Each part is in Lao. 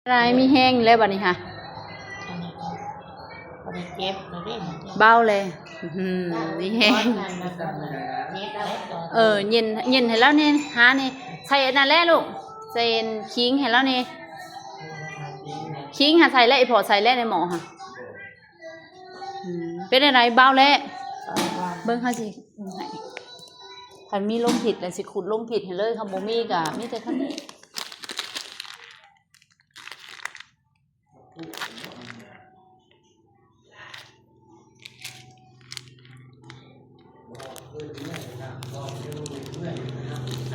ລາຍມີແຮງແລ້ວບັດນີ້ຫະ ອັນນີ້ກໍບໍ່ໄດ້ເຈັບແລ້ວເດ້ ເບົາແລ້ວ ອື ມີແຮງ. ເອີ ເຢັນ ເຢັນໃຫ້ລາວແດ່ ຫາແດ່ ໃສ່ອັນນັ້ນແຫຼະລູກ ໃສ່ຂີງໃຫ້ລາວແດ່ ຂີງຫາໃສ່ແລ້ວ ອີ່ພໍ່ໃສ່ແລ້ວໃນໝໍ້ຫະ. ອືມ ເປັນຈັ່ງໃດ ເບົາແລ້ວ? ເບິ່ງ ເຮົາຊິໃຫ້ ຄັນມີລົມພິດແລ້ວຊິຂຸດລົມພິດໃຫ້ເລີຍ ຄັນບໍ່ມີກໍມີແຕ່ເທົ່ານີ້.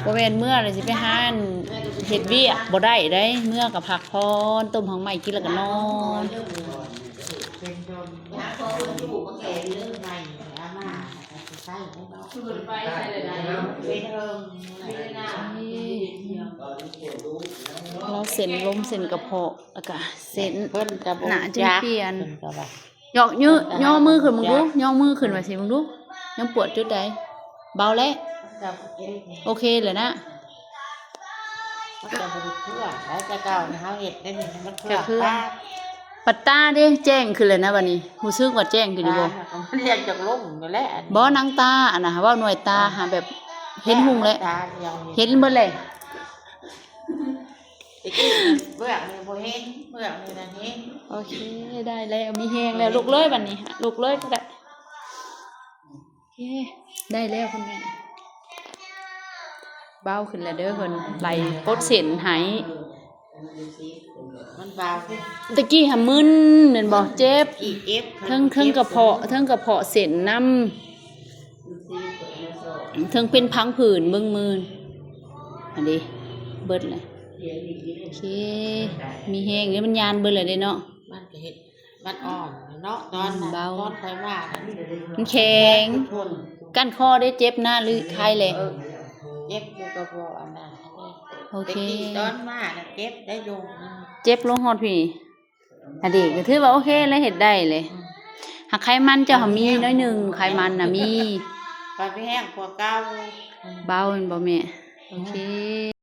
ບໍ່ແມ່ນເມືອແລ້ວຊິໄປຫາອັນເຮັດວຽກ ບໍ່ໄດ້ເດ້ ເມືອກໍພັກຜ່ອນ ຕົ້ມຫາກໄມ້ກິນແລ້ວກໍນອນ. ລາວເສັ້ນລົມເສັ້ນກະເພາະ ແລ້ວກະເສັ້ນ ໜ້າຈະປ່ຽນ. ເພິ່ນກໍວ່າ ຍໍມືຂຶ້ນເບິ່ງດູ ຍໍມືຂຶ້ນວ່າຊິເບິ່ງດູ ຍັງປວດຈຸດໃດ? ເບົາແລ້ວ ໂອເຄແລ້ວນະ. ມັນກໍບໍ່ໄດ້ເຄືອ ແຕ່ເກົ່າເຮົາເຮັດໄດ້ນີ້ ມັນເຄືອ ເຄືອ ປາ ປັດຕາເດ້ ແຈ້ງຂຶ້ນແລ້ວນະບັດນີ້ ຮູ້ສຶກວ່າແຈ້ງຂຶ້ນຢູ່ບໍ່? ຕາກໍບໍ່ໄດ້ຢາກລົງຢູ່ແລ້ວ ອັນນີ້ ບໍ່ ໜັງຕາ ອັນນະ ເວົ້າໜ່ວຍຕາ ອ່າ ຫາແບບເຫັນຮຸ່ງແລ້ວ ຕາດຽວ ເຫັນເບິດແລ້ວ. ຕະກີ້ເບື້ອງນີ້ບໍ່ເຫັນ ເບື້ອງນີ້ນະເຫັນ. ໂອເຄ ໄດ້ແລ້ວ ມີແຮງແລ້ວ ລຸກເລີຍບັດນີ້ ລຸກເລີຍກໍໄດ້. ໂອເຄ ໄດ້ແລ້ວຄຸນແມ່ ເບົາຂຶ້ນແລ້ວເດີ ເພິ່ນໄລ່ກົດເສັ້ນໃຫ້. ມັນເບົາ ຕະກີ້ຫາມຶນແມ່ນບໍ່? ເຈັບ ເທິງ ເທິງກະເພາະ ເທິງກະເພາະເສັ້ນນຳ ເທິງເປັນພັງຜືດ ເບິ່ງມື ອັນນີ້ເບິດແລ້ວ. ໂອເຄ ມີແຮງເດ້ ມັນຍານເບິດແລ້ວເດ້ເນາະ. ມັນກໍເຮັດ ມັນອ່ອນເນາະ ຕອນ ອືມ ເບົາ ຕອນຂ້ອຍມານັ້ນ ມັນແຂງ ກັ້ນຄໍເດ້ ເຈັບນະ ຫຼືຄາຍແລ້ວ? ເອີ ເຈັບຢູ່ກະບໍ່ອັນນັ້ນ. ໂອເຄ ແຕ່ກີ້ຕອນມານະເຈັບໄດ້ຢູ່ ເຈັບລົງຮອດພີ້. ອັນນີ້ກໍຖືວ່າໂອເຄແລ້ວ ເຮັດໄດ້ເລີຍ. ອືມ ຫາກໄຂມັນເຈົ້າຫາມີໜ້ອຍໜຶ່ງ ໄຂມັນນະມີ ກໍໄປແຮງກວ່າເກົ່າ. ເບົາແມ່ນບໍ່ແມ່? ໂອເຄ.